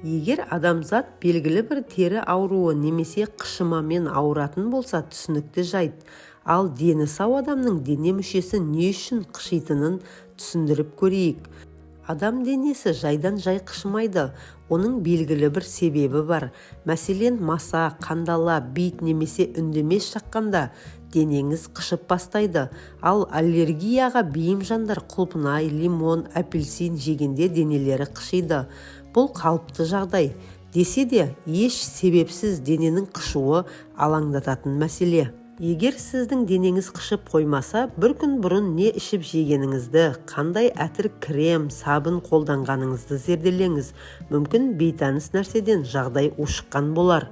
Егер адамзат белгілі бір тері ауруы немесе қышымамен ауыратын болса, түсінікті жайт. Ал дені сау адамның дене мүшесі не үшін қышитынын түсіндіріп көрейік. Адам денесі жайдан-жай қышымайды, оның белгілі бір себебі бар. Мәселен, маса, қандала, бит немесе үндемес шаққанда денеңіз қышып бастайды. Ал аллергияға бейім жандар құлпынай, лимон, апельсин жегенде денелері қышиды. Бұл қалыпты жағдай. Десе де, еш себепсіз дененің қышуы алаңдататын мәселе. Егер сіздің денеңіз қышып қоймаса, бір күн бұрын не ішіп жегеніңізді, қандай әтір, крем, сабын қолданғаныңызды зерделеңіз. Мүмкін, бейтаныс нәрседен жағдай ушыққан болар.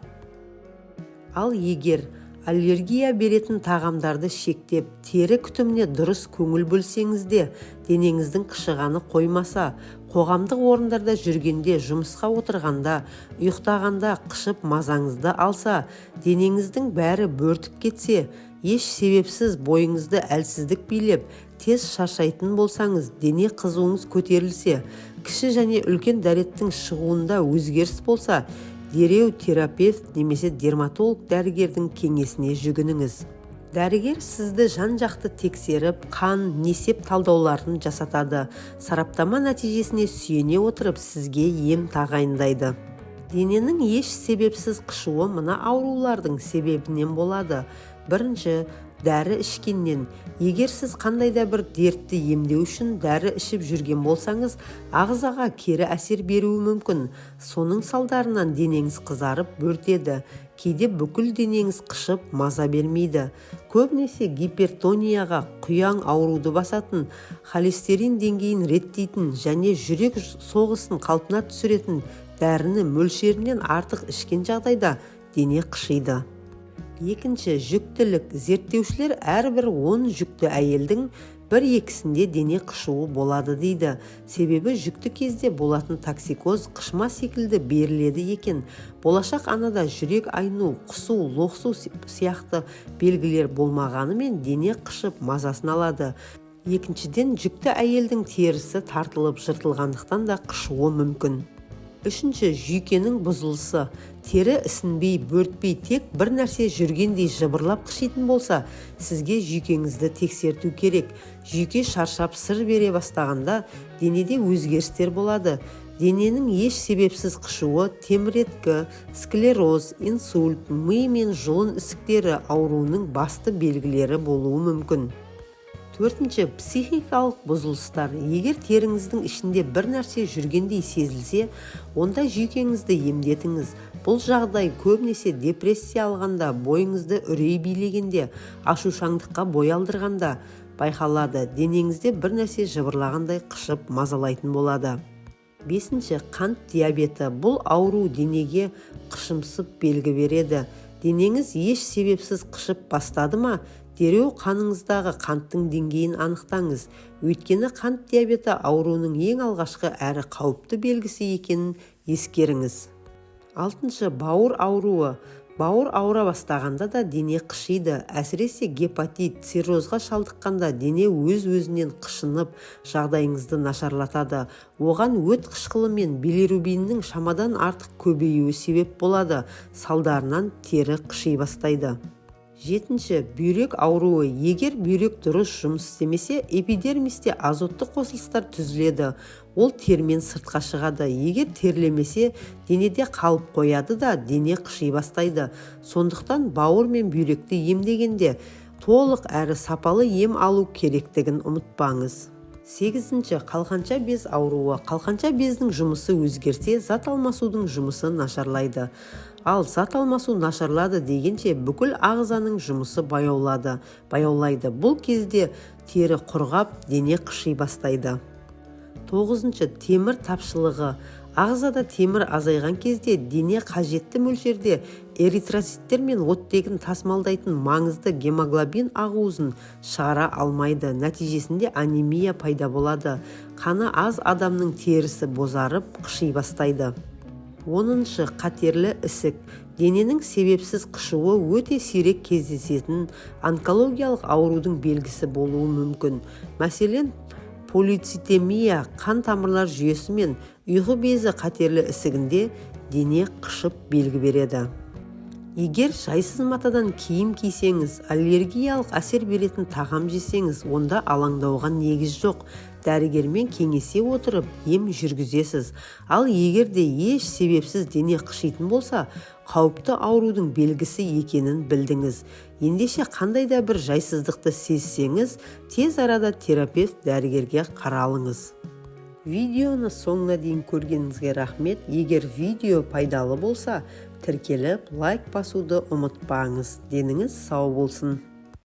Ал егер аллергия беретін тағамдарды шектеп, тері күтіміне дұрыс көңіл бөлсеңіз де, денеңіздің қышығаны қоймаса, қоғамдық орындарда жүргенде, жұмысқа отырғанда, ұйықтағанда қышып мазаңызды алса, денеңіздің бәрі бөртіп кетсе, еш себепсіз бойыңызды әлсіздік билеп, тез шаршайтын болсаңыз, дене қызуыңыз көтерілсе, кіші және үлкен дәреттің шығуында өзгеріс болса, дереу терапевт немесе дерматолог дәрігердің кеңесіне жүгініңіз. Дәрігер сізді жан-жақты тексеріп, қан, несеп талдауларын жасатады. Сараптама нәтижесіне сүйене отырып, сізге ем тағайындайды. Дененің еш себепсіз қышуы мына аурулардың себебінен болады. Бірінші, дәрі ішкеннен. Егер сіз қандай да бір дертті емдеу үшін дәрі ішіп жүрген болсаңыз, ағзаға кері әсер беруі мүмкін. Соның салдарынан денеңіз қызарып, бөртеді. Кейде бүкіл денеңіз қышып, маза бермейді. Көбінесе гипертонияға, құяң ауруды басатын, холестерин деңгейін реттейтін және жүрек соғысын қалпына түсіретін дәріні мөлшерінен артық ішкен жағдайда дене қышиды. Екінші, жүктілік. Зерттеушілер әрбір 10 жүкті әйелдің бір-екісінде дене қышуы болады дейді. Себебі жүкті кезде болатын токсикоз қышыма секілді беріледі екен. Болашақ анада жүрек айну, құсу, лоқсу сияқты белгілер болмағанымен, дене қышып мазасын алады. Екіншіден, жүкті әйелдің терісі тартылып, жыртылғандықтан да қышуы мүмкін. Үшінші, жүйкенің бұзылысы. Тері ісінбей, бөртпей, тек бір нәрсе жүргендей жыбырлап қышитын болса, сізге жүйкеңізді тексерту керек. Жүйке шаршап, сыр бере бастағанда денеде өзгерістер болады. Дененің еш себепсіз қышуы теміреткі, склероз, инсульт, ми мен жұлын ісіктері ауруының басты белгілері болуы мүмкін. Төртінші, психикалық бұзылыстар. Егер теріңіздің ішінде бір нәрсе жүргендей сезілсе, онда жүйкеңізді емдетіңіз. Бұл жағдай көбінесе депрессия алғанда, бойыңызды үрей билегенде, ашушаңдыққа бой алдырғанда байқалады. Денеңізде бір нәрсе жыбырлағандай қышып мазалайтын болады. Бесінші, қант диабеті. Бұл ауру денеге қышымсып белгі береді. Денеңіз еш себепсіз қышып бастады ма, дереу қаныңыздағы қанттың деңгейін анықтаңыз. Өйткені қант диабеті ауруының ең алғашқы әрі қауіпті белгісі екенін ескеріңіз. Алтыншы, бауыр ауруы. Бауыр ауыра бастағанда да дене қышиды. Әсіресе гепатит, циррозға шалдыққанда дене өз-өзінен қышынып, жағдайыңызды нашарлатады. Оған өт қышқылы мен билирубиннің шамадан артық көбеюі себеп болады. Салдарынан тері қыши бастайды. Жетінші, бүйрек ауруы. Егер бүйрек дұрыс жұмыс істемесе, эпидермисте азотты қосылыстар түзіледі. Ол термен сыртқа шығады. Егер терлемесе, денеде қалып қояды да, дене қыши бастайды. Сондықтан бауыр мен бүйректі емдегенде толық әрі сапалы ем алу керектігін ұмытпаңыз. Сегізінші, қалқанша без ауруы. Қалқанша бездің жұмысы өзгерсе, зат алмасудың жұмысы нашарлайды. Ал зат алмасу нашарлады дегенше, бүкіл ағзаның жұмысы баяулайды. Бұл кезде тері құрғап, дене қыши бастайды. Тоғызыншы, темір тапшылығы. Ағзада темір азайған кезде дене қажетті мөлшерде эритроциттер мен оттегін тасымалдайтын маңызды гемоглобин ақуызын шығара алмайды. Нәтижесінде анемия пайда болады. Қаны аз адамның терісі бозарып, қыши бастайды. 10-шы, қатерлі ісік. Дененің себепсіз қышуы өте сирек кездесетін онкологиялық аурудың белгісі болуы мүмкін. Мәселен, полицитемия қан тамырлар жүйесі мен Ұйқы безі қатерлі ісігінде дене қышып белгі береді. Егер жайсыз матадан киім кисеңіз, аллергиялық әсер беретін тағам жесеңіз, онда алаңдауға негіз жоқ. Дәрігермен кеңесе отырып ем жүргізесіз. Ал егер де еш себепсіз дене қышитын болса, қауіпті аурудың белгісі екенін білдіңіз. Ендеше, қандай да бір жайсыздықты сезсеңіз, тез арада терапевт дәрігерге қаралыңыз. Видеоны соңына дейін көргеніңізге рахмет. Егер видео пайдалы болса, тіркеліп, лайк басуды ұмытпаңыз. Деніңіз сау болсын.